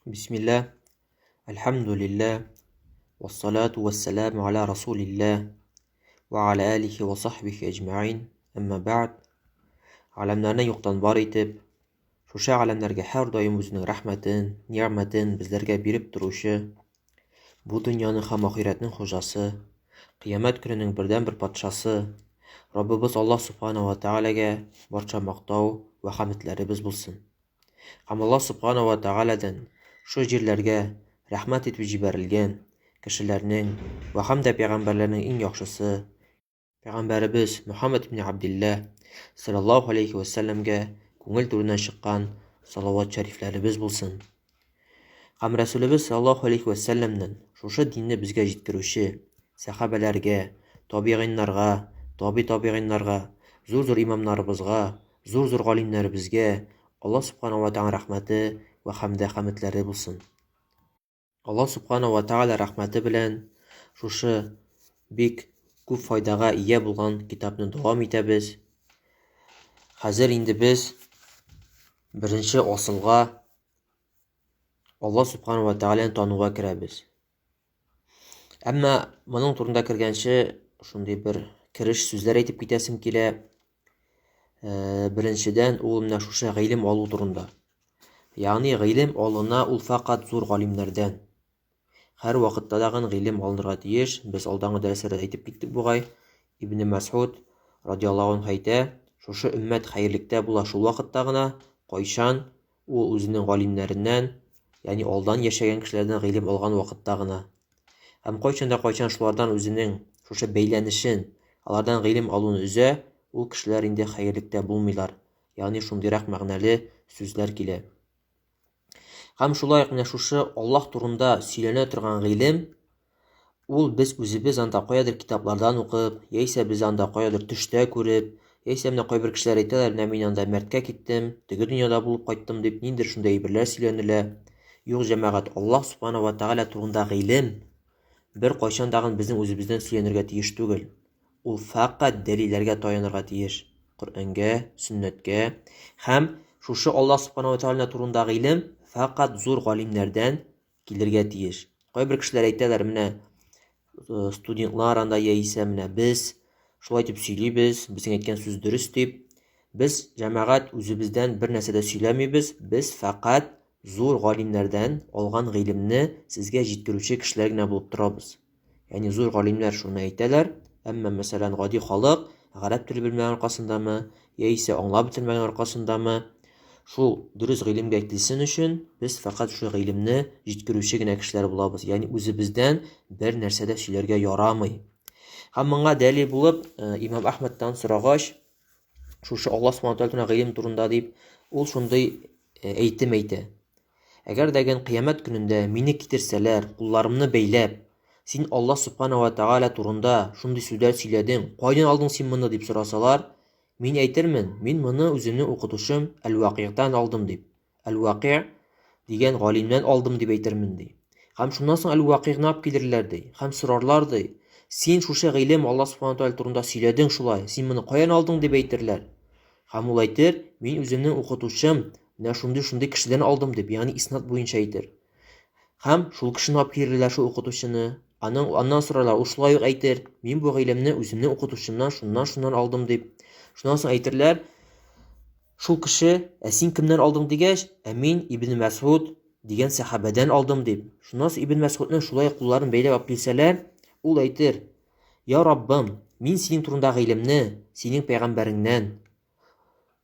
Бисмилла, әлхәмдүлилләһ, вассалату вассаламу аля расулилләһ, ва аля алихи ва сахбихи әҗмәин, әмма бәгъд. Галәмнәрне юктан бар итеп, шушы галәмнәргә һәрдаим үзенең рәхмәтен, нигъмәтен безләргә биреп торучы, бу дөньяның һәм ахирәтнең хуҗасы, кыямәт көненең бердәнбер патшасы, Раббыбыз Аллаһ Субхана ва Тәгаләгә барча мактау вә хәмедләребез булсын. Һәм Аллаһ Субхана ва Тәгаләдән шул җирләргә рәхмәт итеп җибәрелгән кешеләрнең вә һәм дә пәйгамбәрләрнең иң яхшысы, пәйгамбәребез Мөхәммәд ибн Абдилләһ саллаллаһу алейхи вә сәлләмгә күңел түреннән чыккан салават шәрифләребез булсын. Һәм Рәсүлебез саллаллаһу алейхи вә сәлләмнән шушы динне безгә җиткерүче сәхабәләргә, табигыйннарга, таби табигыйннарга, зур-зур имамнарыбызга, зур-зур галимнәребезгә Аллаһ Субхана ва Тәгалә рәхмәте вә хәмдә хәмедләре булсын. Аллаһ Субхана ва Тәгалә рәхмәте белән шушы бик күп файдага ия булган китапны дәвам итәбез. Хәзер инде без беренче асылга Аллаһ Субхана ва Тәгаләне тануга керәбез. Әмма моның турында кергәнче шундый бер кереш сүзләр әйтеп китәсем килә. Э, беренчедән, ул менә шушы гыйлем алу турында. Ягъни гыйлем алына ул фәкать зур галимнәрдән. Һәр вакытта дагын гыйлем алынырга тиеш. Без алдагы дәресләрдә әйтеп киттек бугай. Ибне Мәс'уд радиаллаһу анһу әйтә, шушы өммәт хәерлектә була шул вакытта гына, кайчан Ул үзенең галимнәреннән, ягъни алдан яшәгән кешеләрдән гыйлем алган вакытта гына. Һәм кайчан да кайчан шулардан үзенең шушы бәйләнешен, алардан гыйлем алуны өзә, ул кешеләр инде хәерлектә булмыйлар. Ягъни шундыйрак мәгънәле сүзләр килә. Һәм шулай ук менә шушы Аллаһ турында сөйләнә торган гыйлем Ул без үзебез анда каядыр китаплардан укып, яисә без анда каядыр төштә күреп, яисә менә кайбер кешеләр әйтәләр, менә мин анда мәрткә киттем, теге дөньяда булып кайттым дип, ниндидер шундый әйберләр сөйләнелә. Юк, җәмәгать, Аллаһ Субхана ва Тәгалә турында гыйлем бер кайчан тагын безнең үзебездән сөйләнергә тиеш түгел. Ул фәкать дәлилләргә таянырга тиеш. Коръәнгә, сөннәткә һәм шушы Аллаһ Субхана ва Тәгалә турында гыйлем фәкать зур галимнәрдән килергә тиеш. Кайбер кешеләр әйтәләр, менә э, студентлар анда яисә менә без шулай дип сөйлибез, безнең әйткән сүз дөрес дип. Без җәмәгать үзебездән бер нәрсә дә сөйләмибез, без фәкать зур галимнәрдән алган гыйлемне сезгә җиткерүче кешеләр генә булып торабыз. Ягъни зур галимнәр шуны әйтәләр, әмма мәсәлән гади халык гарәп теле белмәгән аркасындамы, яисә аңлап бетермәгән аркасындамы, шул дөрес гыйлемгә килсен өчен без фәкать шул гыйлемне җиткерүче генә кешеләр булабыз. Ягъни үзебездән бер нәрсә дә сөйләргә ярамый. Һәм моңа дәлил булып э, имам Әхмәдтән сорагач, шушы Аллаһ Субхану тәгалә гыйлем турында дип, ул шундый э, әйтем әйтә. Әгәр дә ген кыямәт көнендә мине китерсәләр, кулларымны бәйләп, син Аллаһ Субхану ва Тәгалә турында шундый сүзләр сөйләдең, кайдан алдың син моны дип сорасалар, мин әйтермен, мин моны үземнең укытучым Әл-Вакыйгтан алдым дип. Әл-Вакыйг дигән галимнән алдым дип әйтермен, ди. Һәм шуннан соң Әл-Вакыйгны алып килерләр, ди. Һәм сорарлар, ди. Син шушы гыйлем Аллаһ Субхану тәгалә турында сөйләдең шулай. Син моны каян алдың дип әйтерләр. Һәм ул әйтер, мин үземнең укытучым менә шундый-шундый кешедән алдым дип, ягъни иснад буенча әйтер. Һәм шул кешене алып килерләр, шул укытучыны. Аның аннан сорарлар, ул шулай ук әйтер, мин бу гыйлемне үземнең укытучымнан шуннан-шуннан алдым дип. Шуннан соң әйтерләр, Шул кеше, ә син кемнән алдың дигәч, ә мин Ибн Мәсгуд дигән сәхабәдән алдым дип. Шуннан соң Ибн Мәсгудның шулай кулларын бәйләп алып килсәләр, ул әйтер, Я Раббым, мин синең турында гыйлемне синең пәйгамбәреңнән,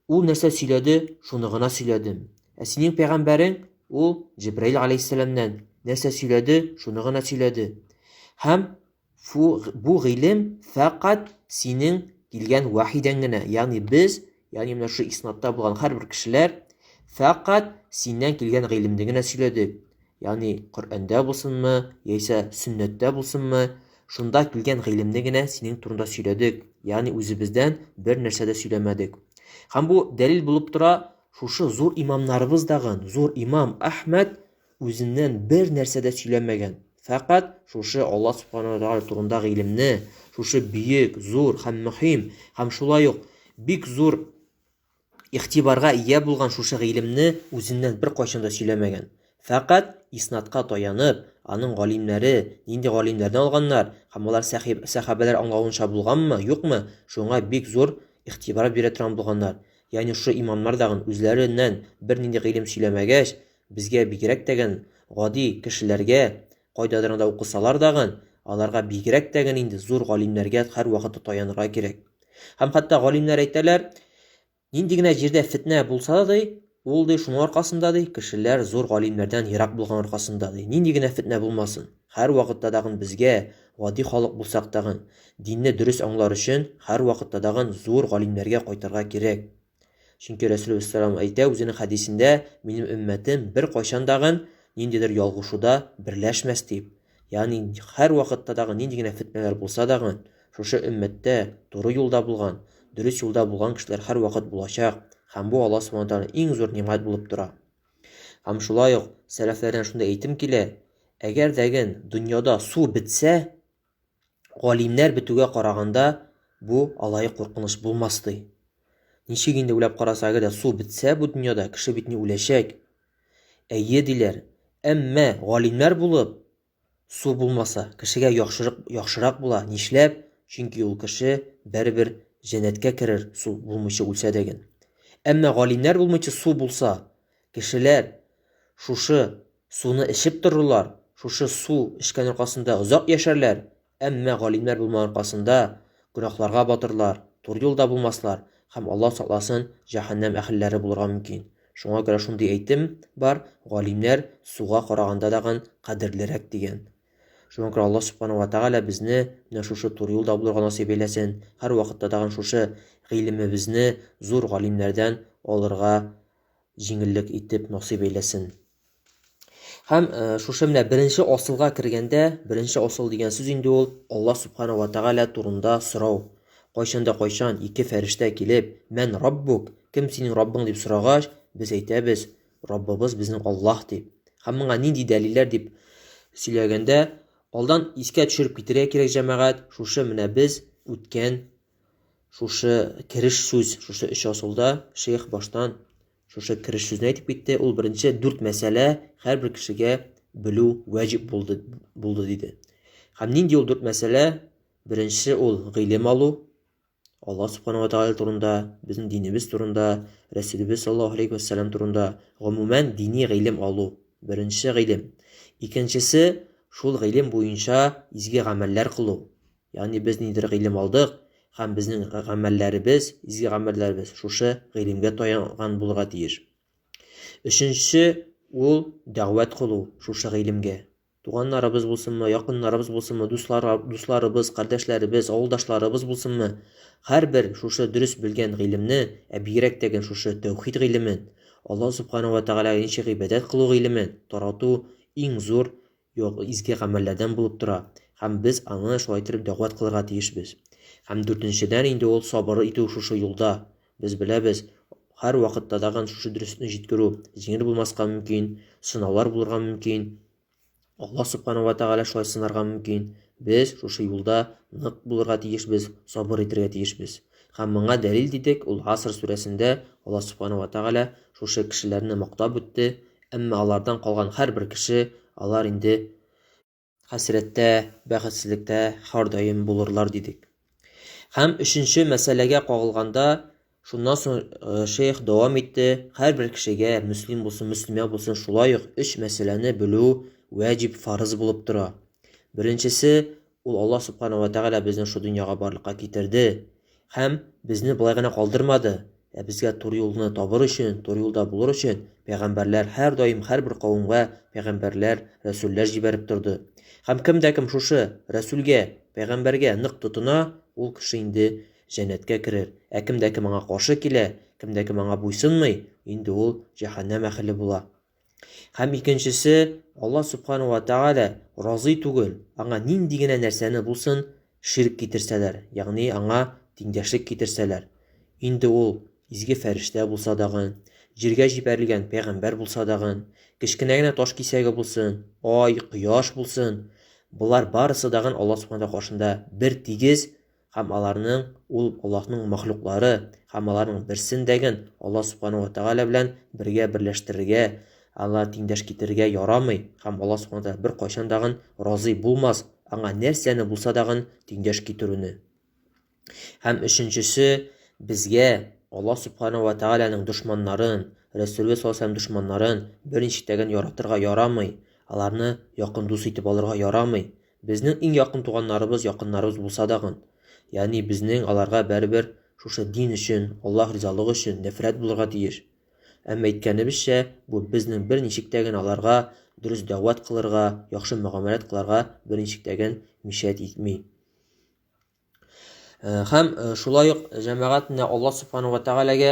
ул нәрсә сөйләде, шуны гына сөйләдем. Ә синең пәйгамбәрең, ул Җибраил галәйһиссәламнән нәрсә сөйләде, шуны гына сөйләде. Һәм Фу, бу гыйлем фәкать синең килгән вахидән генә, ягъни без, ягъни менә шушы иснадта булган һәрбер кешеләр фәкать синнән килгән гыйлемне генә сөйләдек. Ягъни Коръәндә булсынмы, яисә сөннәттә булсынмы, шунда килгән гыйлемне генә синең турында сөйләдек. Ягъни үзебездән бер нәрсә дә сөйләмәдек. Һәм бу дәлил булып тора, шушы зур имамнарыбыз дагын, зур имам Әхмәд үзеннән бер нәрсә дә сөйләмәгән. Фәкать шушы Аллаһ Субхану ва Тәгалә турында гыйлемне, шушы бөек, зур һәм мөһим һәм шулай ук бик зур игътибарга ия булган шушы гыйлемне үзеннән беркайчан да сөйләмәгән. Фәкать иснадка таянып, аның галимнәре нинди галимнәрдән алганнар һәм алар сәхабәләр аңлавынча булганмы, юкмы, шуңа бик зур игътибар бирә торган булганнар. Ягъни шушы имамнар дагын үзләреннән бернинди гыйлем сөйләмәгәч, безгә бигрәк тәген гади кешеләргә, кайдадыр анда укысалар дагын, аларга бигрәк тәген инде зур галимнәргә һәрвакытта таянырга кирәк. Һәм хәтта галимнәр әйтәләр, Нинди генә җирдә фетнә булса да, ди, ул, ди, шуның аркасында, ди, кешеләр зур галимнәрдән ерак булган аркасында, ди. Нинди генә фетнә булмасын, һәрвакытта тагын безгә, гади халык булсак тагын, динне дөрес аңлар өчен, һәрвакытта тагын зур галимнәргә кайтырга кирәк. Чөнки Рәсүлебез саллаллаһу әйтә үзенең хәдисендә, минем өммәтем беркайчан тагын ниндидер ялгышуда берләшмәс дип. Ягъни һәрвакытта тагын нинди генә фетнәләр булса тагын, Шушы өммәттә туры юлда булган, дөрес юлда булган кешеләр һәрвакыт булачак, һәм бу Аллаһ Субхану Тәгаләнең иң зур нигъмәт булып тора. Һәм шулай ук сәләфләрдән шундый әйтем килә, әгәр дәген дөньяда су бетсә, галимнәр бетүгә караганда бу алай куркыныч булмас ди. Ничек инде уйлап караса, әгәр дә су бетсә бу дөньяда, кеше бит ни үләчәк. Әйе, диләр. Әмма галимнәр булып, Су булмаса, кешегә яхшырак, яхшырак була. Нишләп? Чөнки ул кеше бәребер җәннәткә керер, су булмыйча үлсә дәген. Әмма галимнәр булмыйча су булса, кешеләр шушы суны эчеп торырлар, шушы су эчкән аркасында озак яшәрләр, әмма галимнәр булмау аркасында гөнаһларга батырлар, туры юлда булмаслар һәм, Аллаһ сакласын, җәһәннәм әһелләре булырга мөмкин. Шуңа күрә шундый әйтем бар, галимнәр суга караганда дагын кадерлерәк дигән. Шуңа күрә Аллаһ Субхану ва Тәгалә безне менә шушы туры юлда булырга насыйп әйләсен, һәрвакытта дагын шушы гыйлемебезне зур галимнәрдән алырга җиңеллек итеп насыйп әйләсен. Һәм э, шушы менә беренче асылга кергәндә, беренче асыл дигән сүз инде ул Аллаһ Субхана ва Тәгалә турында сорау. Кайчан да кайчан ике фәрештә килеп, "Мән Раббук?" Кем синең Раббың дип сорагач, без әйтәбез, Раббыбыз безнең Аллаһ дип. Һәм моңа нинди дәлилләр дип сөйләгәндә, алдан искә төшереп китәргә кирәк, җәмәгать, шушы менә без үткән шушы кереш сүз, шушы өч асылда шейх баштан Шушы кереш сүзне әйтеп китте. Ул беренче дүрт мәсьәлә һәрбер кешегә белү вәҗиб булды, булды диде. Һәм нинди ул дүрт мәсьәлә? Беренче ул гыйлем алу. Аллаһ субхана ва тааля турында, безнең динебез турында, Рәсүлебез саллаллаһу алейхи ва сәлләм турында, гомумән дини гыйлем алу. Беренче гыйлем. Икенчесе шул гыйлем буенча изге гамәлләр кылу. Ягъни без нидер гыйлем алдык, һәм безнең гамәлләребез, изге гамәлләребез шушы гыйлемгә таянган булырга тиеш. Өченче ул дәгъват кылу шушы гыйлемгә. Туганнарыбыз булсынмы, якыннарыбыз булсынмы, дуслар, дусларыбыз, кардәшләребез, авылдашларыбыз булсынмы, һәрбер шушы дөрес белгән гыйлемне, ә бигрәк тә шушы тәүхид гыйлемен, Аллаһ субхана ва тәгаләгә ничек гыйбадәт кылу гыйлемен тарату иң зур Юк, изге гамәлләрдән булып тора, һәм без аны шулай иттереп дәгъват кылырга тиешбез. Һәм дүртенчедән инде ул сабыр итү шушы юлда. Без беләбез, һәрвакытта тагын шушы дөреслекне җиткерү җиңел булмаска мөмкин, сынаулар булырга мөмкин. Аллаһ Субхану ва Тәгалә шулай сынарга мөмкин. Без шушы юлда нык булырга тиешбез, сабыр итәргә тиешбез. Һәм моңа дәлил дидек, ул Аср сүрәсендә Аллаһ Субхану ва Тәгалә шушы кешеләрне мактап үтте, Әмма алардан калган һәрбер кеше, алар инде хәсрәттә, бәхетсезлектә һәрдаим булырлар, дидек. Һәм өченче мәсьәләгә кагылганда, шуннан соң э, шейх дәвам итте, һәрбер кешегә, мөслим булсын, мөслимә булсын, шулай ук өч мәсьәләне белү вәҗиб, фарыз булып тора. Беренчесе, ул Аллаһ субхана ва тәгалә безне шу дөньяга барлыкка китерде һәм безне болай гына калдырмады, ә безгә туры юлны табыр өчен, туры юлда булыр өчен пәйгамбәрләр һәрдаим һәрбер кавемгә пәйгамбәрләр, рәсүлләр җибәреп торды. Һәм кем дә кем шушы рәсүлгә, пәйгамбәргә нык тотына, ул кеше инде җәннәткә керер. Ә кем дә кем аңа каршы килә, кем дә кем аңа буйсынмый, инде ул җәһәннәм әһеле була. Һәм икенчесе, Аллаһ Субхану ва Тәгалә разый түгел, аңа нинди генә нәрсәне булсын ширк китерсәләр, ягъни аңа тиңдәшлек китерсәләр. Инде ул изге фәрештә булса дагын, җиргә җибәрелгән пәйгамбәр булса дагын, кечкенә генә таш кисәге булсын, ай, кояш булсын, болар барысы дагын Аллаһ Субхану ва каршында бер тигез Һәм аларның, ул Аллаһның мәхлуклары, һәм аларның берсен дәген Аллаһ Субхану ва Тәгалә белән бергә берләштерергә, Алла тиңдәш китерергә ярамый һәм Алла Субхана Тәгалә беркайчан дагын разый булмас аңа нәрсәне булса дагын тиңдәш китерүне. Һәм өченчесе, безгә Алла Субхана ва Тәгаләнең дошманнарын, Рәсүлебез саллаллаһу алейһи дошманнарын берничек тә яратырга ярамый, аларны якын дус итеп алырга ярамый. Безнең иң якын туганнарыбыз, якыннарыбыз булса дагын. Ягъни безнең аларга барыбер шушы дин өчен, Аллаһ ризалыгы өчен нәфрәт булырга тиеш. Әмма әйткәнебезчә, бу безнең берничек тә генә аларга дөрес дәгъват кылырга, яхшы мөгамәләт кылырга берничек тә генә мишәт итми. Һәм шулай ук җәмәгать менә Аллаһ Субхану ва Тәгаләгә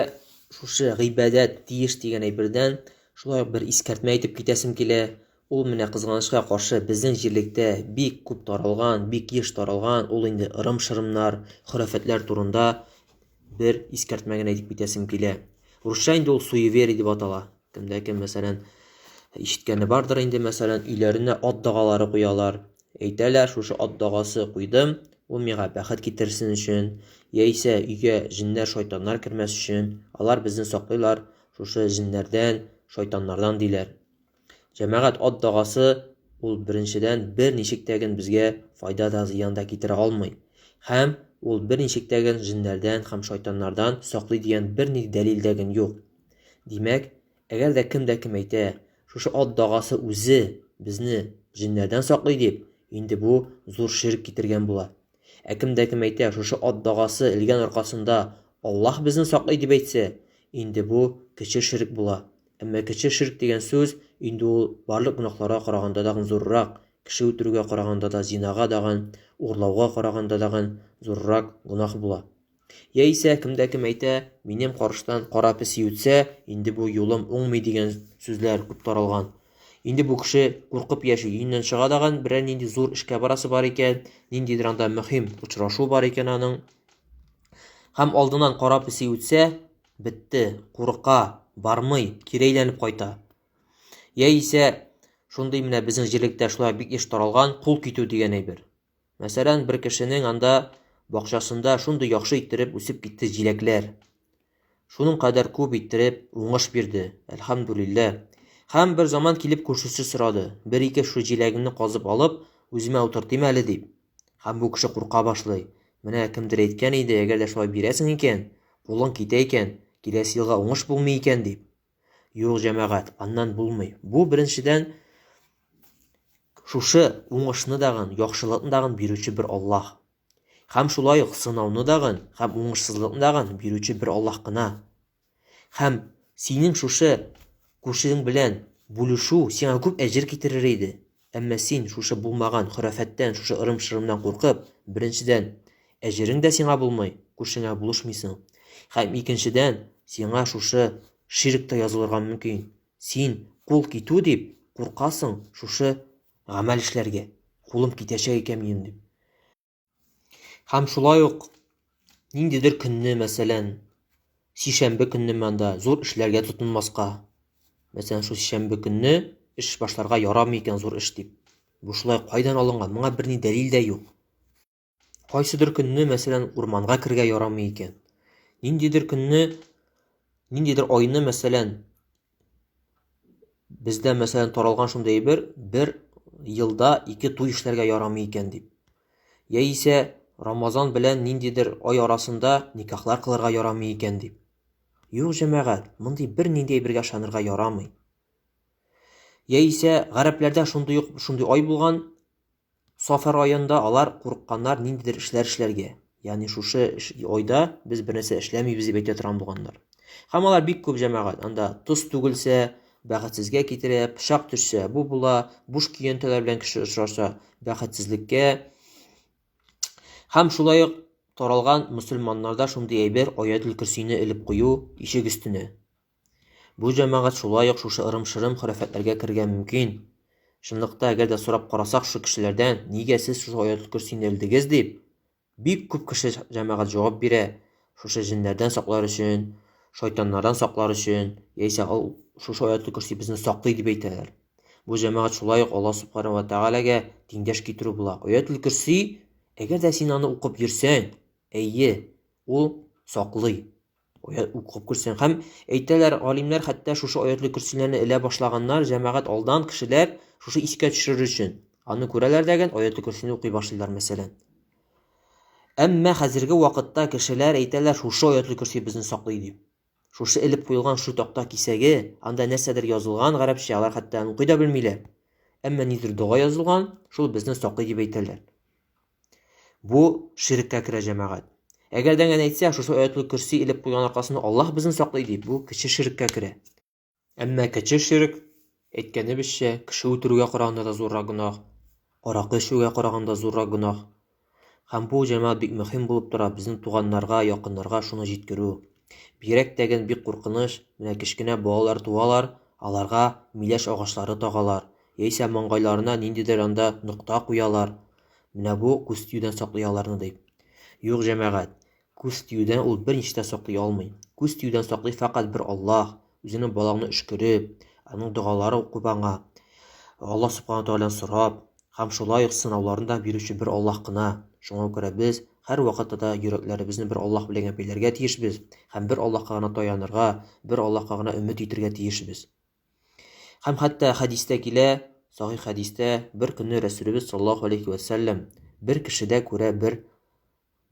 шушы гыйбадәт тиеш дигән әйбердән шулай ук бер искәртмә әйтеп китәсем килә. Ул менә кызганычка каршы безнең җирлектә бик күп таралган, бик еш таралган, ул инде ырым-шырымнар, хөрәфәтләр турында бер искәртмә генә әйтеп китәсем килә. Русча инде ул суеверие дип атала. Кемдә кем, мәсәлән, ишеткәне бардыр инде, мәсәлән, өйләренә ат дагалары куялар. Әйтәләр, шушы ат дагасы куйдым, ул миңа бәхет китерсен өчен, яисә өйгә җеннәр, шайтаннар кермәс өчен, алар безне саклыйлар шушы җеннәрдән, шайтаннардан диләр. Җәмәгать, ат дагасы ул беренчедән берничек тә ген безгә файда да, зыян да китерә алмый. Һәм ул берничек тә ген җеннәрдән һәм шайтаннардан саклый дигән бернинди дәлил дә ген юк. Димәк, әгәр дә кем дә кем әйтә, шушы ат дагасы үзе безне җеннәрдән саклый дип, инде бу зур ширк китергән була. Ә кем дә кем әйтә, шушы ат дагасы элгән аркасында Аллаһ безне саклый дип әйтсә, инде бу кече ширк була. Әмма кече ширк дигән сүз инде ул барлык гөнаһларга караганда дагын зуррак, кеше үтерүгә караганда да, зинага дагын, урлауга караганда дагын зуррак гөнаһ була. Яисә кем дә кем әйтә, минем каршыдан кара песи үтсә, инде бу юлым уңмый дигән сүзләр күп таралган. Инде бу кеше куркып яши, өеннән чыга дагын берәр нинди зур эшкә барасы бар икән, ниндидер анда мөһим очрашу бар икән аның. Һәм алдыннан кара песи үтсә, Бетте, курка, бармый, кире әйләнеп кайта. Яисә шундый менә безнең җирлектә шулай бик еш таралган кул китү дигән әйбер. Мәсәлән, бер кешенең анда бакчасында шундый яхшы иттереп үсеп китте җиләкләр. Шуның кадәр күп иттереп уңыш бирде, әлхәмдүлилләһ. Һәм бер заман килеп күршесе сорады, бер-ике шул җиләгеңне казып алып, үземә утыртыйм әле дип. Һәм бу кеше курка башлый. Менә кемдер әйткән иде, әгәр дә шулай бирәсең икән, кулың китә икән, киләсе елга уңыш булмый икән дип. Юк, җәмәгать, аннан булмый. Бу беренчедән шушы уңышны дагын, яхшылыкны дагын бирүче бер Аллаһ. Һәм шулай ук сынауны дагын һәм уңышсызлыкны дагын бирүче бер Аллаһ кына. Һәм синең шушы күршең белән бүлешү сиңа күп әҗер китерер иде. Әмма син шушы булмаган хөрәфәттән, шушы ырым-шырымнан куркып, беренчедән, әҗерең дә сиңа булмый, күршеңә булышмыйсың. Һәм икенчедән, сиңа шушы ширк тә язылырга мөмкин. Син кул китү дип куркасың шушы гамәл эшләргә. Кулым китәчәк икән минем дип. Һәм шулай ук ниндидер көнне, мәсәлән, сишәмбе көнне анда зур эшләргә тотынмаска. Мәсәлән, шул сишәмбе көнне эш башларга ярамый икән зур эш дип. Бу шулай кайдан алынган? Моңа берни дәлил дә юк. Кайсыдыр көнне, мәсәлән, урманга керергә ярамый икән. Ниндидер көнне, ниндидер айны, мәсәлән, Бездә, мәсәлән, таралган шундый әйбер, бер елда ике туй эшләргә ярамый икән дип. Яисә Рамазан белән ниндидер ай арасында никахлар кылырга ярамый икән дип. Юк, җәмәгать, мондый бернинди әйбергә ышанырга ярамый. Яисә гарәпләрдә шундый ук шундый ай булган, Сафар аенда алар курыкканнар ниндидер эшләр эшләргә. Ягъни шушы айда без бернәрсә эшләмибез дип әйтә торган булганнар. Һәм алар бик күп җәмәгать. Анда тоз түгелсә, бәхетсезгә китерә, пычак төшсә, бу була, буш көянтәләр белән кеше очрашса, бәхетсезлеккә. Һәм шулай ук таралган мөселманнарда шундый әйбер аятел көрсине элеп кую ишек өстенә. Бу җәмәгать шулай ук шушы ырым-шырым хөрәфәтләргә керергә мөмкин. Чынлыкта, әгәр дә сорап карасак шушы кешеләрдән, нигә сез шушы аятел көрсине элдегез дип, бик күп кеше җәмәгать җавап бирә, шушы җеннәрдән саклар өчен, шайтаннардан саклар өчен, яисә ул шушы аятел көрси безне саклый дип әйтәләр. Бу җәмәгать шулай ук Аллаһ субхана ва тәгаләгә тиңдәш китерү була. Аятел көрси, әгәр дә син аны укып йөрсәң, әйе, ул саклый. Аят укып күрсәң. Һәм әйтәләр, галимнәр хәтта шушы аятлы көрсиләрне элә башлаганнар, җәмәгать алдан кешеләр шушы искә төшерер өчен. Аны күрәләр дәген, аятлы көрсине укый башлыйлар, мәсәлән. Әмма хәзерге вакытта кешеләр әйтәләр, шушы аятлы көрси безне саклый дип. Шушы элеп куелган шушы такта кисәге, анда нәрсәдер язылган гарәпчә, алар хәтта аны укый да белмиләр. Әмма нидер дога язылган, шул безне саклый дип әйтәләр. Бу ширккә керә җәмәгать. Әгәр дә генә әйтсә, шушы аятлы көрси элеп куйган аркасында Аллаһ безне саклый дип, бу кече ширккә керә. Әмма кече ширк, әйткәнебезчә, кеше үтерүгә караганда да зуррак гөнаһ, аракы эчүгә караганда зуррак гөнаһ. Һәм бу, җәмәгать, бик мөһим булып тора, безнең туганнарга, якыннарга шуны җиткерү. Бигрәк тә ген бик куркыныч, менә кечкенә балалар туалар, аларга миләш агачлары тагалар, яисә маңгайларына ниндидер анда нокта куялар, менә бу күз тиюдән саклый аларны дип. Юк, җәмәгать, Күз тиюдән ул берничек тә саклый алмый. Күз тиюдән саклый фәкать бер Аллаһ, үзенең балаңны өшкереп, аның догалары укып аңа, Аллаһ Субхана Тәгаләдән сорап, һәм шулай ук сынауларны да бирүче бер Аллаһ кына. Шуңа күрә без һәрвакытта да йөрәкләребезне бер Аллаһ белән генә бәйләргә тиешбез һәм бер Аллаһка гына таянырга, бер Аллаһка гына өмет итергә тиешбез. Һәм хәтта хәдистә килә, сахих хәдистә, бер көнне Рәсүлебез саллаллаһу алейхи вә сәлләм бер кешедә күрә бер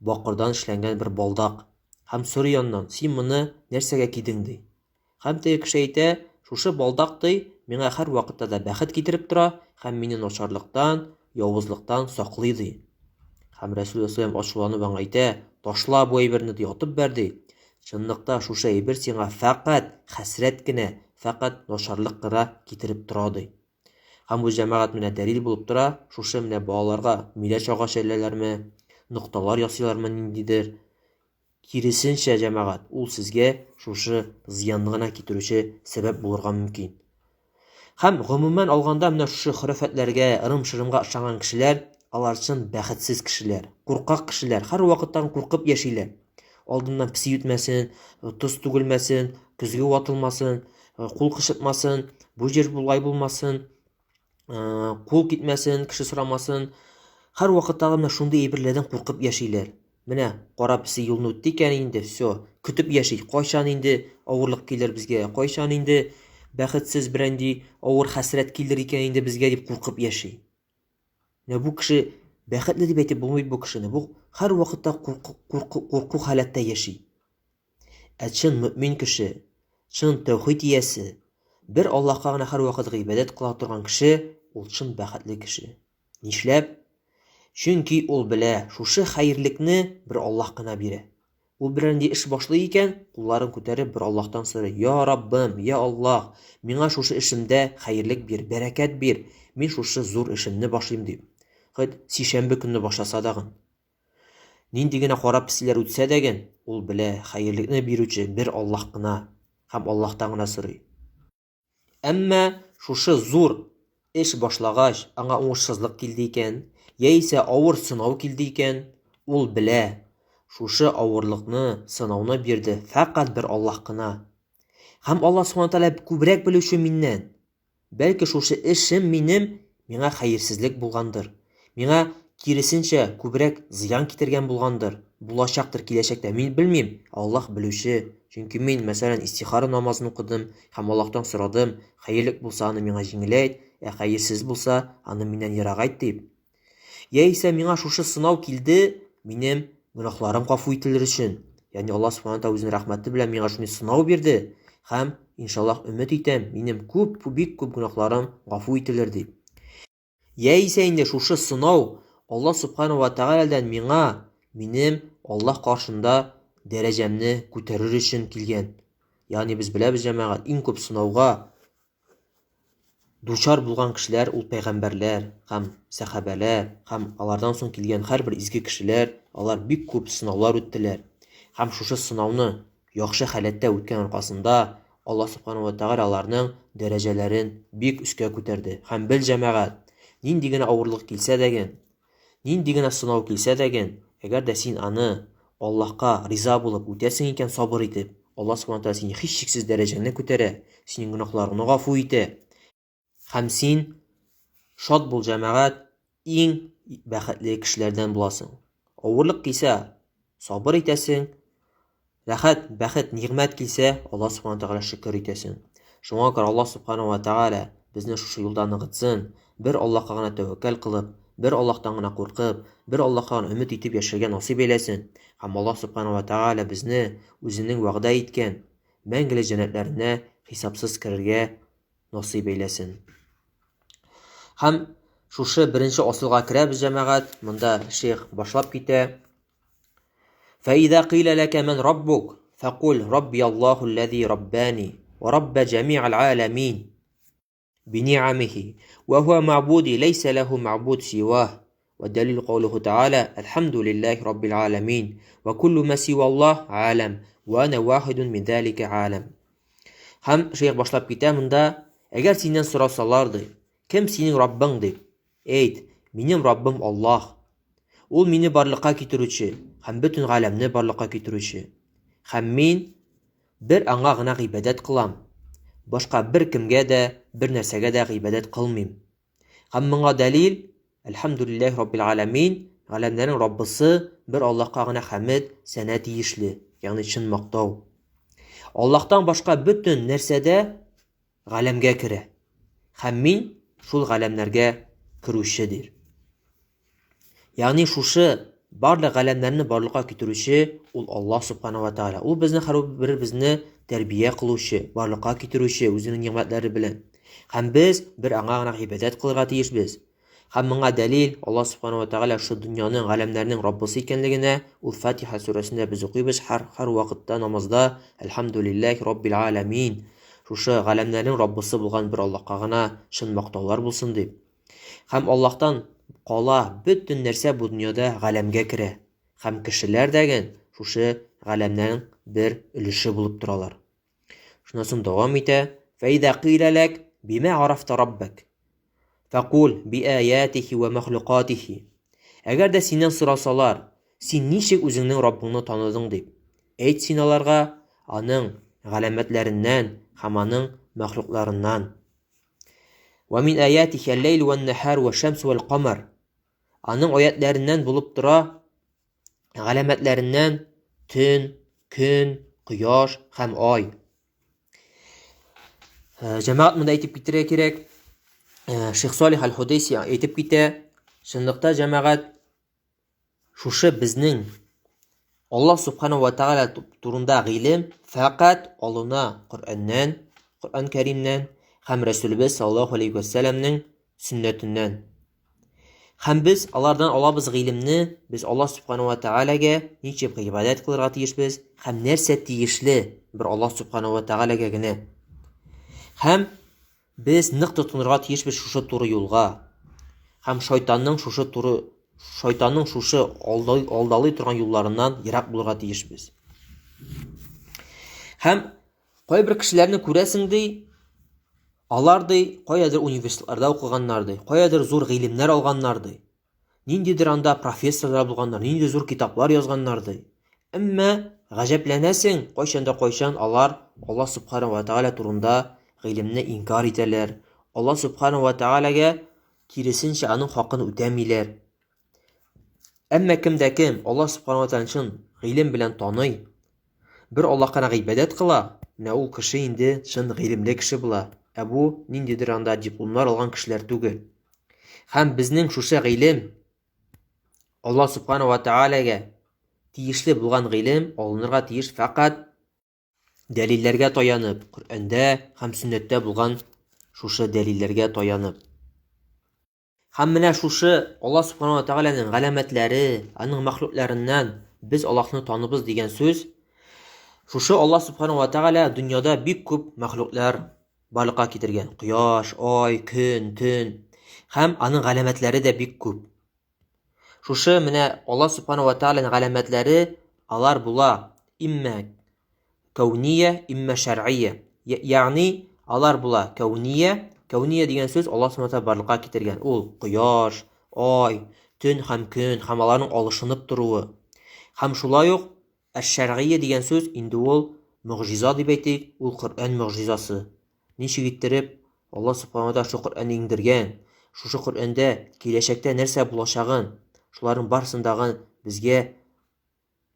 бакырдан эшләнгән бер балдак һәм сорый аннан, син моны нәрсәгә кидең, ди. Һәм теге кеше әйтә, шушы балдак, ди, миңа һәрвакытта да бәхет китереп тора һәм мине начарлыктан, явызлыктан саклый, ди. Һәм Рәсүл саллаллаһу ачуланып аңа әйтә, ташла бу әйберне, ди, атып бәр, ди. Чынлыкта шушы әйбер сиңа фәкать хәсрәт кенә, фәкать начарлык кына китереп тора, ди. Һәм бу җәмәгать менә дәлил булып тора, шушы менә балаларга миләш агачы эләләрме, нокталар ясыйлармы ниндидер. Киресенчә, җәмәгать, ул сезгә шушы зыянны гына китерүче сәбәп булырга мөмкин. Һәм гомумән алганда менә шушы хөрәфәтләргә, ырым-шырымга ышанган кешеләр, алар чын бәхетсез кешеләр, куркак кешеләр, һәрвакыттан куркып яшиләр. Алдыннан песи үтмәсен, тоз түгелмәсен, көзге ватылмасын, кул кычытмасын, бу җир болай булмасын, кул китмәсен, кеше сорамасын. Һәрвакыттагы менә шундый әйберләрдән куркып яшиләр. Менә кара песи юлны үтте икән инде, все, көтеп яши. Кайчан инде авырлык килер безгә, кайчан инде бәхетсез берәнди авыр хәсрәт килер икән инде безгә дип куркып яши. Менә бу кеше бәхетле дип әйтеп булмый бу кешене. Бу һәрвакытта курку, курку, курку халәттә яши. Ә чын мөэмин кеше, чын тәүхид иясе, бер Аллаһка гына һәрвакыт гыйбадәт кыла торган кеше, ул чын бәхетле кеше. Нишләп? Чөнки ул белә, шушы хәерлекне бер Аллаһ кына бирә. Ул берәр нинди эш башлый икән, кулларын күтәреп бер Аллаһтан сорый: "Я Раббым, я Аллаһ, миңа шушы эшемдә хәерлек бир, бәрәкәт бир, мин шушы зур эшемне башлыйм", дип. Хоть сишәмбе көнне башласа дагын. Нинди генә кара песиләр үтсә дәген, ул белә, хәерлекне бирүче бер Аллаһ кына һәм Аллаһтан гына сорый. Әмма шушы зур эш башлагач, аңа уңышсызлык килде икән, яисә авыр сынау килде икән, ул белә, шушы авырлыкны, сынауны бирде фәкать бер Аллаһ кына. Һәм Аллаһ Субхана Тәгалә күбрәк белүче миннән. Бәлки шушы эшем минем миңа хәерсезлек булгандыр. Миңа, киресенчә, күбрәк зыян китергән булгандыр, булачактыр киләчәктә. Мин белмим, Аллаһ белүче. Чөнки мин, мәсәлән, истихара намазын укыдым һәм Аллаһтан сорадым, хәерлек булса, аны миңа җиңеләйт, ә хәерсез булса, аны миннән ерагайт дип. Яисә миңа шушы сынау килде, минем гөнаһларым гафу ителер өчен. Ягъни Аллаһ Субхану тәгалә үзенең рәхмәте белән миңа шундый сынау бирде һәм иншаллаһ өмет итәм, минем күп, бик күп гөнаһларым гафу ителер дип. Яисә инде шушы сынау Аллаһ Субхану ва Тәгаләдән миңа минем Аллаһ каршында дәрәҗәмне күтәрер өчен килгән. Ягъни без беләбез, җәмәгать, иң күп сынауга Дучар булган кешеләр ул пәйгамбәрләр һәм сәхабәләр һәм алардан соң килгән һәрбер изге кешеләр, алар бик күп сынаулар үттеләр. Һәм шушы сынауны яхшы халәттә үткән аркасында Аллаһ Субхану ва Тәгалә аларның дәрәҗәләрен бик өскә күтәрде. Һәм бел, җәмәгать, нинди генә авырлык килсә дәген, Нинди генә сынау килсә дәген, әгәр дә син аны Аллаһка риза булып үтәсең икән сабыр итеп, Аллаһ Субхана Тәгалә синең һичшиксез дәрәҗәңне күтәрә, синең гөнаһларыңны гафу итә. Һәм син, шат бул, җәмәгать, иң бәхетле кешеләрдән буласың. Авырлык килсә, сабыр итәсең, Рәхәт, бәхет, нигъмәт килсә, Аллаһ Субхану Тәгалә шөкер итәсең. Шуңа күрә Аллаһ Субхану ва Тәгалә безне шушы юлда ныгытсын, бер Аллаһка гына тәвәккәл кылып, бер Аллаһтан гына куркып, бер Аллаһка гына өмет итеп яшәргә насыйп әйләсен. Һәм Аллаһ Субхану ва Тәгалә безне үзенең вәгъдә иткән мәңгелек җәннәтләренә хисапсыз керергә насыйп әйләсен. Һәм шушы беренче асылга керәбез, җәмәгать. Монда шейх башлап китә. فإذا قيل لك من ربك فقل ربي الله الذي رباني ورب جميع العالمين بنعمه وهو معبودي ليس له معبود سواه والدليل قوله تعالى الحمد لله رب العالمين وكل ما سوى الله عالم وأنا واحد من ذلك عالم Һәм шейх башлап китә монда, әгәр синнән сорасалар ди, кем синең Раббың дип, әйт, минем Раббым Аллаһ. Ул мине барлыкка китерүче һәм бөтен галәмне барлыкка китерүче. Һәм мин бер аңа гына гыйбадәт кылам. Башка бер кемгә дә, бер нәрсәгә дә гыйбадәт кылмыйм. Һәм моңа дәлил, Әлхәмдүлилләһи Раббил галәмин, галәмнәрнең Раббысы бер Аллаһка гына хәмед, сәнә тиешле, ягъни чын мактау. Аллаһтан башка бөтен нәрсә дә галәмгә керә. Һәм мин шул галәмнәргә керүче дир. Ягъни шушы барлык галәмнәрне барлыкка китерүче ул Аллаһ субхана ва тааля. Ул безне һәрберебезне тәрбия кылучы, барлыкка китерүче үзенең нигъмәтләре белән. Һәм без бер аңа гына гыйбадәт кылырга тиешбез. Һәм моңа дәлил, Аллаһ Субхану ва Тәгалә шушы дөньяның, галәмнәрнең Раббысы икәнлегенә, ул Фатиха сүрәсендә без укыйбыз һәр һәр вакытта намазда, Әлхәмдүлилләһи Раббил галәмин. Шушы галәмнәрнең Раббысы булган бер Аллаһка гына чын мактаулар булсын дип. Һәм Аллаһтан кала бөтен нәрсә бу дөньяда галәмгә керә. Һәм кешеләр дәген шушы галәмнең бер өлеше булып торалар. Шуннан соң дәвам итә. Фәйдә кыйлә ләк бимә арафта раббәк. Фәкул биаятихи вә мәхлукатихи. Әгәр дә синнән сорасалар, син ничек үзеңнең Раббыңны таныдың дип, әйт син аларга аның галәмәтләреннән һәм аның мәхлукларыннан. Вә мин аятихи әл-ләйл вән-нәһар вә шәмс вәл камар. Аның аятләреннән булып тора галәмәтләреннән төн, көн, кояш һәм ай. Э, җәмәгать монда әйтеп китәргә кирәк. Э, Шейх Салих Аль-Худейси әйтеп китә, чынлыкта җәмәгать шушы безнең Аллаһ субхана ва тааля турында гыйлем фәкать алына Коръәннән, Коръән Кәримнән һәм Рәсүлебез саллаллаһу алейхи ва сәлламнең сөннәтеннән. Һәм без алардан алабыз гыйлемне, без Аллаһ Субхану ва Тәгаләгә ничек гыйбадәт кылырга тиешбез һәм нәрсә тиешле бер Аллаһ Субхану ва Тәгаләгә генә. Һәм без нык тотынырга тиешбез шушы туры юлга. Һәм шайтанның шушы туры шайтанның шушы алдалый, алдалый торган юлларыннан ерак булырга тиешбез. Һәм кайбер кешеләрне күрәсең ди, Алар, ди, каядыр университетларда укыганнар, ди, каядыр зур гыйлемнәр алганнар, ди. Ниндидер анда профессорлар булганнар, нинди зур китаплар язганнар, ди. Әмма гаҗәпләнәсең, кайчан да кайчан алар Аллаһ Субхану ва Тәгалә турында гыйлемне инкар итәләр. Аллаһ Субхану ва Тәгаләгә киресенчә аның хакын үтәмиләр. Әмма кем дә кем Аллаһ Субхану ва Тәгаләне чын гыйлем белән таный, бер Аллаһка гына гыйбадәт кыла, менә ул кеше инде чын гыйлемле кеше була. Ә бу ниндидер анда дипломнар алган кешеләр түгел. Һәм безнең шушы гыйлем Аллаһ Субхану ва Тәгаләгә тиешле булган гыйлем алынырга тиеш фәкать дәлилләргә таянып, Коръәндә һәм сөннәттә булган шушы дәлилләргә таянып. Һәм менә шушы Аллаһ Субхану ва Тәгаләнең галәмәтләре, аның мәхлукларыннан без Аллаһны таныбыз дигән сүз. Шушы Аллаһ Субхану ва Тәгалә дөньяда бик күп мәхлуклар барлыкка китергән. Кояш, ай, көн, төн. Һәм аның галәмәтләре дә бик күп. Шушы менә Аллаһ Субхану ва Тәгаләнең галәмәтләре алар була иммә кәүния, иммә шәргыя. Ягъни алар була кәүния. Кәүния дигән сүз Аллаһ Субхану ва барлыкка китергән. Ул кояш, ай, төн һәм көн һәм аларның алышынып торуы. Һәм шулай ук әш-шәргыя дигән сүз инде ул могҗиза дип әйтик, ул Коръән могҗизасы. Ничек иттереп Аллаһ Субхану ва шул Коръәнне иңдергән, шушы Коръәндә киләчәктә нәрсә булачагын, шуларның барысын дагы безгә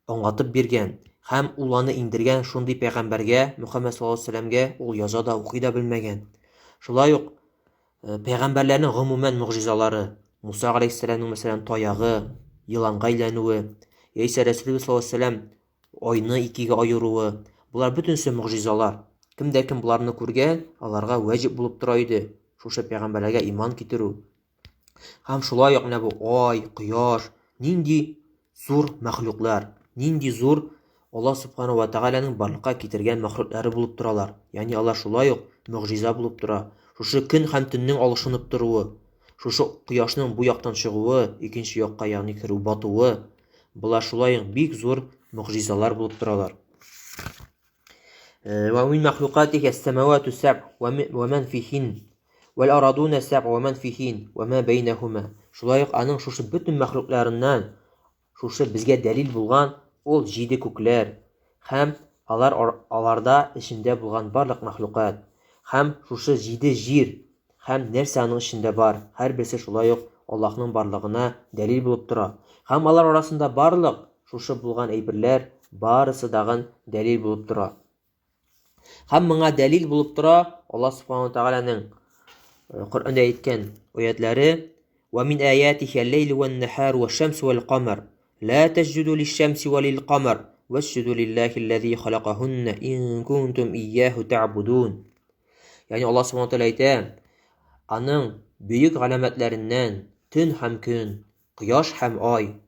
аңлатып биргән. Һәм ул аны иңдергән шундый пәйгамбәргә, Мөхәммәд саллаллаһу алейһи вәсәлләмгә, ул яза да, укый да белмәгән. Шулай ук пәйгамбәрләрнең гомумән могҗизалары, Муса галәйһиссәламнең мәсәлән таягы еланга әйләнүе, яисә Рәсүлебез саллаллаһу алейһи вәсәлләм айны икегә аеруы, болар бөтенесе могҗизалар. Кем дә кем боларны күргән, аларга вәҗиб булып тора иде шушы пәйгамбәрләргә иман китерү. Һәм шулай ук менә бу ай, кояш, нинди зур мәхлуклар, нинди зур Аллаһ Субхану ва Тәгаләнең барлыкка китергән мәхлуклары булып торалар. Ягъни алар шулай ук могҗиза булып тора. Шушы көн һәм төннең алышынып торуы, шушы кояшның бу яктан чыгуы, икенче якка, ягъни керү, батуы, болар шулай ук бик зур могҗизалар булып торалар. Вә мин мәхлукатихи әс-самавату сәб вә ман фихин вәл арадуна сәб вә ман фихин вә ма бәйнәһума. Шулай ук аның шушы бөтен мәхлукларыннан шушы безгә дәлил булган ул җиде күкләр һәм алар аларда эчендә булган барлык мәхлукат һәм шушы җиде җир һәм нәрсә аның эчендә бар, һәрберсе шулай ук Аллаһның барлыгына дәлил булып тора. Һәм алар арасында барлык шушы булган әйберләр барысы дагын дәлил булып тора. Һәм моңа дәлил булып тора Аллаһ Субхану Тәгаләнең Коръәндә әйткән аятләре: "Ва мин аятихи аль-ләйлю ван-нахару ваш-шамсу вал-камар. Ла тасҗуду лиш-шамси ва лил-камар, васҗуду лиллахи аллази халакахунна ин кунтум ияһу та'будун." Ягъни Аллаһ Субхану Тәгалә әйтә, аның бөек галәмәтләреннән төн һәм көн, кояш һәм ай.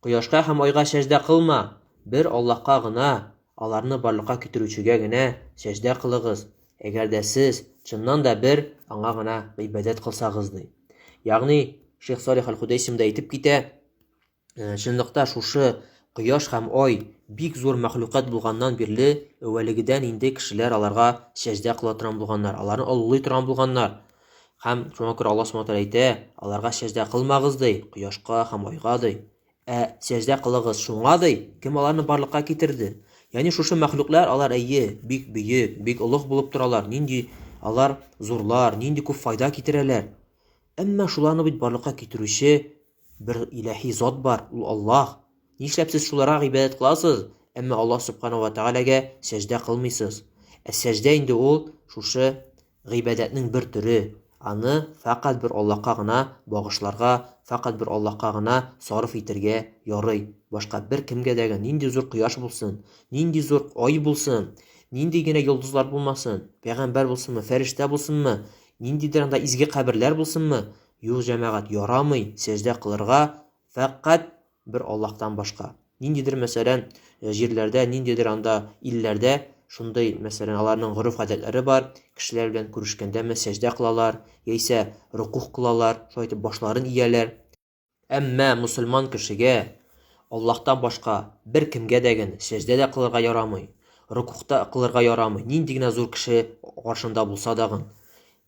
Кояшка һәм айга сәҗдә кылма, бер Аллаһка гына, аларны барлыкка китерүчегә генә сәҗдә кылыгыз, әгәр дә сез чыннан да бер аңа гына гыйбадәт кылсагыз, ди. Ягъни Шейх Салих Аль-Худайсим да әйтеп китә, Чынлыкта шушы кояш һәм ай бик зур мәхлукат булганнан бирле әүвәлегедән инде кешеләр аларга сәҗдә кыла торган булганнар, аларны олылый торган булганнар. Һәм шуңа күрә Аллаһ Субхану тәгалә әйтә, аларга сәҗдә кылмагыз ди, кояшка һәм айга ди. Ә сәҗдә кылыгыз шуңа ди, кем аларны барлыкка китерде. Ягъни шушы мәхлуклар алар әйе, бик бөек, бик олуг булып торалар, нинди алар зурлар, нинди күп файда китерәләр. Әмма шуларны бит барлыкка китерүче Бер илаһи зат бар, ул Аллаһ. Нишләп сез шуларга гыйбадәт кыласыз, әмма Аллаһ Субхана ва Тәгаләгә сәҗдә кылмыйсыз? Ә сәҗдә инде ул шушы гыйбадәтнең бер төре. Аны фәкать бер Аллаһка гына багышларга, фәкать бер Аллаһка гына сарыф итергә ярый. Башка бер кемгә дә нинди зур кояш булсын, нинди зур ай булсын, нинди генә йолдызлар булмасын, пәйгамбәр булсынмы, фәрештә булсынмы, ниндидер анда изге каберләр булсынмы, Юк, җәмәгать, ярамый сәҗдә кылырга фәкать бер Аллаһтан башка. Ниндидер, мәсәлән, җирләрдә, ниндидер анда илләрдә шундый, мәсәлән, аларның гореф-гадәтләре бар, кешеләр белән күрешкәндәме сәҗдә кылалар, яисә рокух кылалар, шулай итеп башларын ияләр. Әмма мосылман кешегә Аллаһтан башка беркемгә дә ген сәҗдә дә кылырга ярамый, рокух та кылырга ярамый, нинди генә зур кеше каршында булса дагын.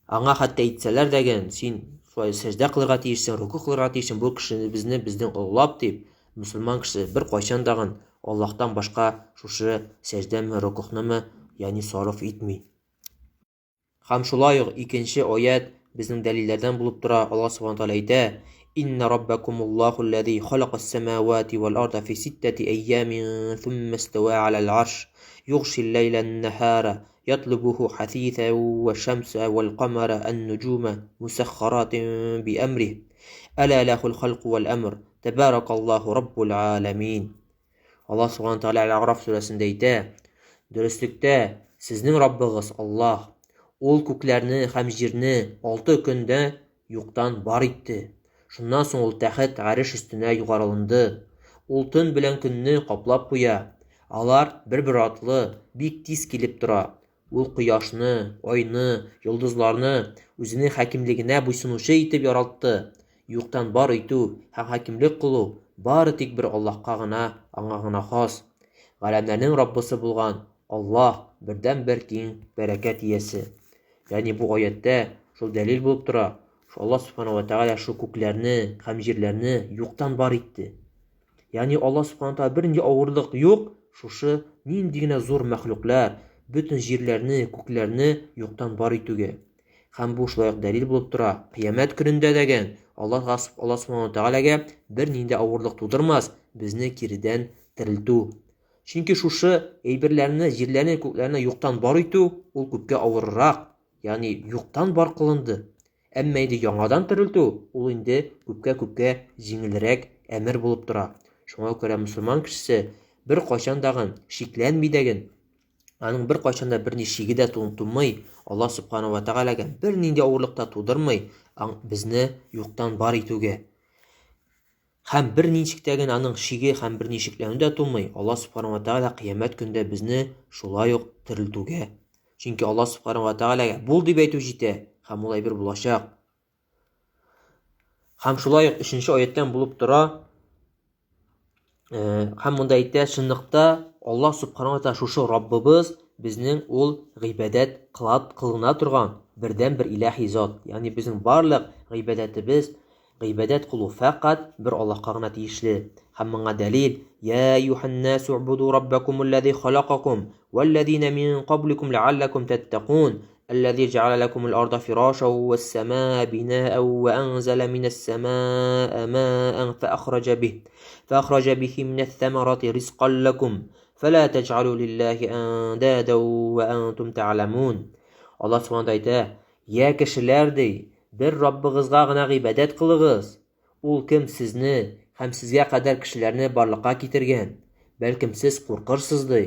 Аңа хәтта әйтсәләр дә ген, син шулай сәҗдә кылырга тиешсең, рокух кылырга тиешсең, бу кешене безне безнең олылап дип, мөселман кешесе беркайчан дагын Аллаһтан башка шушы сәҗдәме, рокухнымы, ягъни сарыф итми. Һәм шулай ук икенче аять безнең дәлилләрдән булып тора. Аллаһ Субхану тәгалә әйтә: "Инна раббакумуллаху аллази халакас самавати вал арда фи ситтәти әйямин сумма истава алал арш, югшил ләйлән нахара, ятлубуху хасиса ва шамса вал камара ан-нуҗума мусаххаратин би амрих. Әла лахул халку вал амр. Табаракаллаху раббул аламин." Аллаһ Субхану Тәгалә Әл-Әгъраф сүрәсендә әйтә: Дөреслектә, сезнең Раббыгыз Аллаһ. Ул күкләрне һәм җирне алты көндә юктан бар итте. Шуннан соң ул тәхет гареш өстенә югарылынды. Ул төн белән көнне каплап куя. Алар бер-бер артлы бик тиз килеп тора. Ул кояшны, айны, йолдызларны үзенең хакимлегенә буйсынучы итеп яралтты. Юктан бар итү һәм хакимлек кылу бары тик бер Аллаһка гына, аңа гына хас. Галәмнәрнең Раббысы булган Аллаһ бердәнбер киң бәрәкәт иясе. Ягъни бу аятьтә шул дәлил булып тора, шул Аллаһ Субхану ва Тәгалә шул күкләрне һәм җирләрне юктан бар итте. Ягъни Аллаһ Субхану Тәгалә бернинди авырлык юк, шушы нинди генә зур мәхлуклар, бөтен җирләрне, күкләрне юктан бар итүгә. Һәм бу шулай ук дәлил булып тора, кыямәт көнендә дәген Аллаһ Аллаһ Субхану Тәгаләгә бернинди авырлык тудырмас, безне киредән терелтү. Чөнки шушы әйберләрне, җирләрне, күкләрне юктан бар итү, ул күпкә авыррак, ягъни юктан бар кылынды. Әмма инде яңадан терелтү, ул инде күпкә-күпкә җиңелрәк әмер булып тора. Шуңа күрә мөселман кешесе беркайчан дагын шикләнми дәген, аның беркайчан да берни шиге дә тумый, Аллаһ Субхану ва Тәгаләгә бернинди авырлык та тудырмый безне юктан бар итүгә. Һәм берничек тә генә аның шиге һәм берни шикләнү дә тумый, Аллаһ Субхану ва Тәгалә кыямәт көндә безне шулай ук терелтүгә. Чөнки Аллаһ Субхану ва Тәгаләгә бул дип әйтү җитә, һәм ул әйбер булачак. Һәм шулай ук өченче аяттан булып тора, һәм монда әйтә, чынлыкта Аллаһ Субхану ва Тәгалә шушы Раббыбыз безнең ул гыйбадәт кылат кылына торган бердән-бер илаһи зат. Ягъни безнең барлык гыйбадәтебез Гыйбадәт кылу фәкать бер Аллаһка гына тиешле. Һәм моңа дәлил, Йә әйюһән-нәсу уъбуду раббакумулләзи халакакум, вәлләзинә мин кабликум ләгалләкум тәттәкун, әлләзи җәгалә ләкумул арда фирашау вәссәмаа бинаау вә әнзәлә минәссәмаа маан фәахраҗа бих, фәахраҗа бихи минәс-сәмәрати ризкан ләкум, фәлә тәҗгалү лилләһи әндадау вә әнтум тәгъләмун. Аллаһ Субхану әйтә, Йә кешеләр, ди, бер Раббыгызга гына гыйбадәт кылыгыз, Ул кем сезне һәм сезгә кадәр кешеләрне барлыкка китергән, бәлкем сез куркырсыз, ди.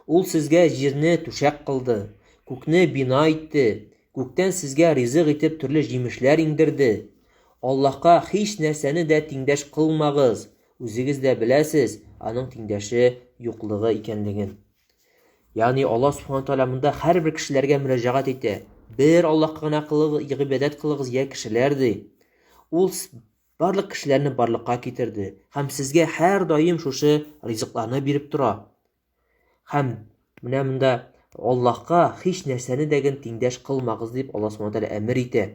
Ул сезгә җирне түшәк кылды, күкне бина итте, күктән сезгә ризык итеп төрле җимешләр иңдерде. Аллаһка һич нәрсәне дә тиңдәш кылмагыз, үзегез дә беләсез, аның тиңдәше юклыгы икәнлеген. Ягъни Аллаһ Субхану тәгалә монда һәрбер кешеләргә мөрәҗәгать итә. Бер Аллаһка гына кылыгыз, гыйбадәт кылыгыз, я кешеләр, ди. Ул барлык кешеләрне барлыкка китерде һәм сезгә һәрдаим шушы ризыкларны биреп тора. Һәм менә монда Аллаһка һич нәрсәне дә ген тиңдәш кылмагыз дип Аллаһ Субхану тәгалә әмер итә.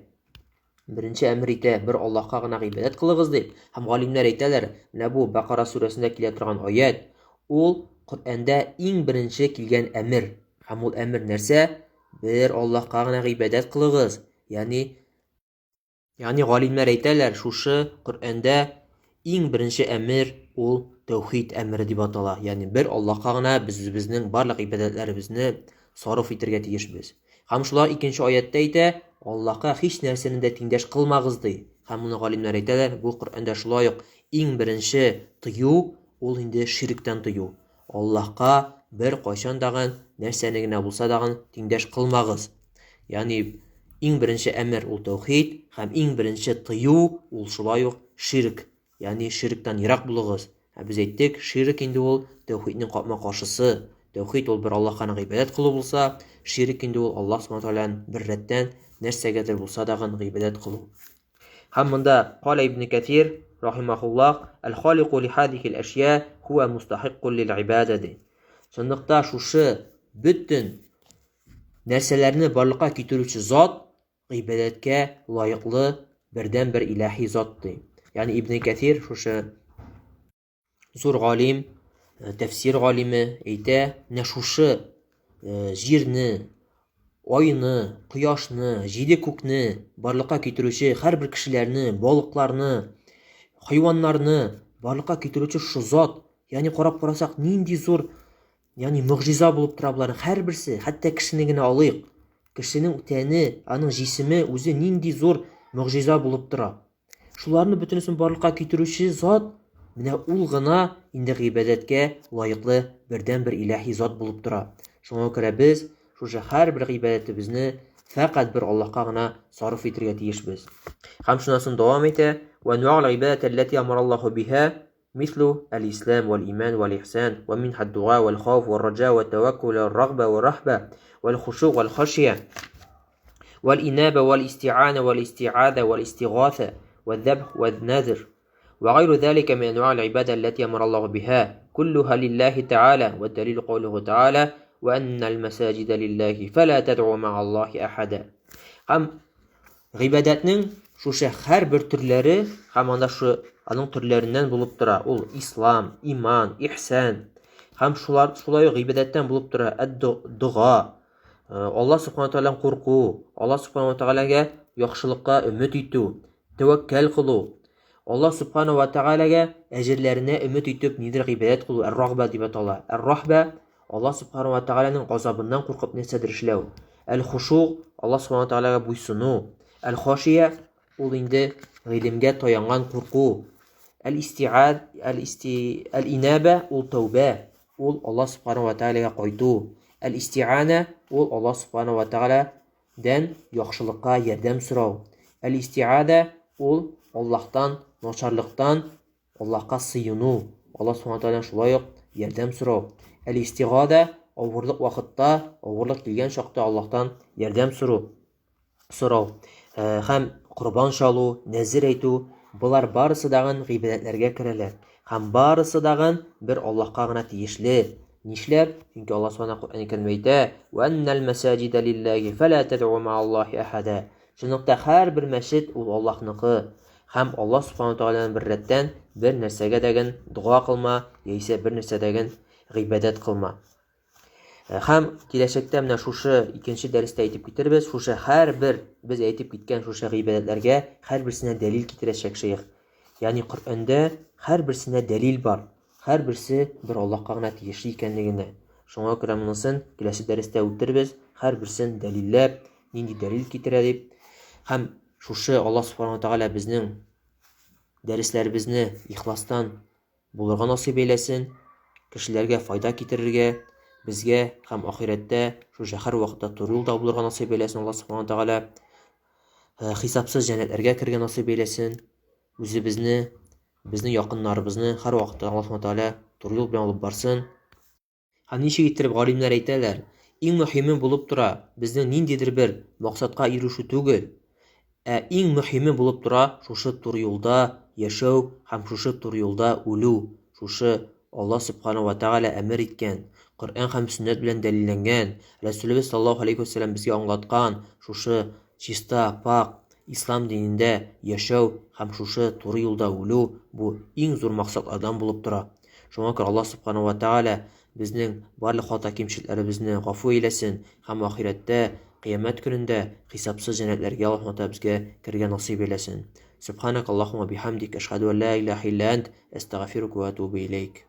Беренче әмер итә, бер Аллаһка гына гыйбадәт кылыгыз дип. Һәм галимнәр әйтәләр, менә бу Бакара сүрәсендә килә торган аять, ул Коръәндә иң беренче килгән әмер. Һәм ул әмер нәрсә? Бер Аллаһка гына гыйбадәт кылыгыз. Ягъни, ягъни галимнәр әйтәләр, шушы Коръәндә иң беренче әмер ул тәүхид әмере дип атала. Ягъни бер Аллаһка гына без үзебезнең барлык гыйбадәтләребезне сарыф итәргә тиешбез. Һәм шулай икенче аятьтә әйтә, Аллаһка һич нәрсәне дә тиңдәш кылмагыз, ди. Һәм моны галимнәр әйтәләр, бу Коръәндә шулай ук иң беренче тыю, ул инде ширктән тыю. Аллаһка бер кайчан дагын нәрсәне генә булса дагын тиңдәш кылмагыз. Ягъни иң беренче әмер ул тәүхид һәм иң беренче тыю ул шулай ук ширк. Ягъни ширктән ерак булыгыз. Ә без әйттек, ширк инде ул тәүхиднең капма-каршысы. Тәүхид ул бер Аллаһка гына гыйбадәт кылу булса, ширк инде ул Аллаһ Субхану тәгаләдән беррәттән нәрсәгәдер булса дагын гыйбадәт кылу. Һәм монда кала Ибн Кәсир рахимахуллах, әл-халику ли хадихил әшья хуа мустахиккун лил ибада ди. Чынлыкта шушы бөтен нәрсәләрне барлыкка китерүче зат гыйбадәткә лаеклы бердәнбер илаһи зат ди. Ягъни Ибн Кәсир шушы зур галим, э, тәфсир галиме әйтә, менә шушы э, җирне, айны, кояшны, җиде күкне барлыкка китерүче һәрбер кешеләрне, балыкларны, хайваннарны барлыкка китерүче шушы зат, ягъни карап карасак, нинди зур Ягъни могҗиза булып тора боларның һәрберсе, хәтта кешене генә алыйк. Кешенең тәне, аның җисеме үзе нинди зур могҗиза булып тора. Шуларны бөтенесен барлыкка китерүче зат, менә ул гына инде гыйбадәткә лаеклы бердәнбер илаһи зат булып тора. Шуңа күрә без шушы һәрбер гыйбадәтебезне фәкать бер Аллаһка гына сарыф итәргә тиешбез. Һәм шуннан соң дәвам итә, «Вә нуагъ гыйбадәт аллати амараллаһу биһа مثل الإسلام والإيمان والإحسان ومنها الدعاء والخوف والرجاء والتوكل والرغبة والرهبة والخشوع والخشية والإنابة والاستعانة والاستعاذة والاستغاثة والذبح والنذر وغير ذلك من أنواع العبادة التي أمر الله بها كلها لله تعالى والدليل قوله تعالى وأن المساجد لله فلا تدعوا مع الله أحدا Һәм Гыйбадәтнең шушы һәрбер төрләре һәм анда шу аның төрләреннән булып тора. Ул ислам, иман, ихсан һәм шулар шулай ук гыйбадәттән булып тора. Әд-дога, э, Алла субхана тәгаләдән курку, Алла субхана тәгаләгә яхшылыкка өмет итү, тәвәккәл кылу, Аллаһ Субхана ва Тәгаләгә әҗерләренә өмет итеп нидер гыйбадәт кылу, әр-рагба дип атала. Әр-рахба Аллаһ Субхана ва Тәгаләнең газабыннан куркып нәрсәдер эшләү. Әл-хушу Аллаһ Субхана ва Тәгаләгә буйсыну. Әл-хашия ул инде гыйлемгә таянган курку. Әл-истиад, әл-исти, әл-инаба ул тәүбә, ул Аллаһ Субхана ва Тәгаләгә кайту. Әл-истиана ул Аллаһ Субхана ва Тәгалә дән яхшылыкка ярдәм сорау. Әл-истиада ул Аллаһтан начарлыктан Аллаһка сыену, Аллаһ Субхану Тәгаләдән шулай ук ярдәм сорау. Әл-истигада авырлык вакытта, авырлык килгән чакта Аллаһтан ярдәм сорау. Сорау. Э, һәм корбан чалу, нәзер әйтү, болар барысы дагын гыйбадәтләргә керәләр. Һәм барысы дагын бер Аллаһка гына тиешле. Нишләп? Чөнки Аллаһ Субхана Коръән Кәримдә әйтә: "Ва аннал масаҗида лиллаһи фала тад'у ма'аллаһи ахада". Чынлыкта һәрбер мәчет ул Аллаһныкы. Һәм Аллаһ Субхана Тәгаләнең бер рәттән бер нәрсәгә дәген дога кылма, яисә бер нәрсә дәген гыйбадәт кылма. Э, һәм киләчәктә менә шушы икенче дәрестә әйтеп китербез, шушы һәрбер без әйтеп киткән шушы гыйбадәтләргә һәрберсенә дәлил китерәчәк шәех. Ягъни Коръәндә һәрберсенә дәлил бар. Һәрберсе бер Аллаһка гына тиешле икәнлегенә. Шуңа күрә монысын киләсе дәрестә үтербез, һәрберсен дәлилләп, нинди дәлил китерә дип. Һәм шушы Аллаһ Субхану Тәгалә безнең дәресләребезне ихластан булырга насыйп әйләсен, кешеләргә файда китерергә, безгә һәм ахирәттә шушы һәрвакытта туры юлда булырга насыйп әйләсен Аллаһ Субхану Тәгалә. Э, хисапсыз җәннәтләргә керергә насыйп әйләсен. Үзебезне, безнең якыннарыбызны һәрвакытта Аллаһ Субхану Тәгалә туры юл белән алып барсын. Һәм ничек иттереп галимнәр әйтәләр, иң мөһиме булып тора безнең ниндидер бер максатка ирешү түгел, ә иң мөһиме булып тора шушы туры юлда яшәү һәм шушы туры юлда үлү, шушы Аллаһ Сүбхәнәһү вә Тәгалә әмер иткән, Коръән һәм сөннәт белән дәлилләнгән, Рәсүлебез саллаллаһу галәйһи вә сәлләм безгә аңлаткан шушы чиста, пакь Ислам динендә яшәү һәм шушы туры юлда үлү бу иң зур максатлардан булып тора. Шуңа күрә Аллаһ Сүбхәнәһү вә Тәгалә безнең барлык хата-кимчелекләребезне гафу әйләсен һәм ахирәттә, кыямәт көнендә хисапсыз җәннәтләргә Аллаһ Тәгалә безгә керергә насыйп әйләсен. Сүбхәнәкаллаһумма бихамдик, әшһәдү ән ла илаһә илля әнт, әстәгъфирука вә әтүбү иләйк.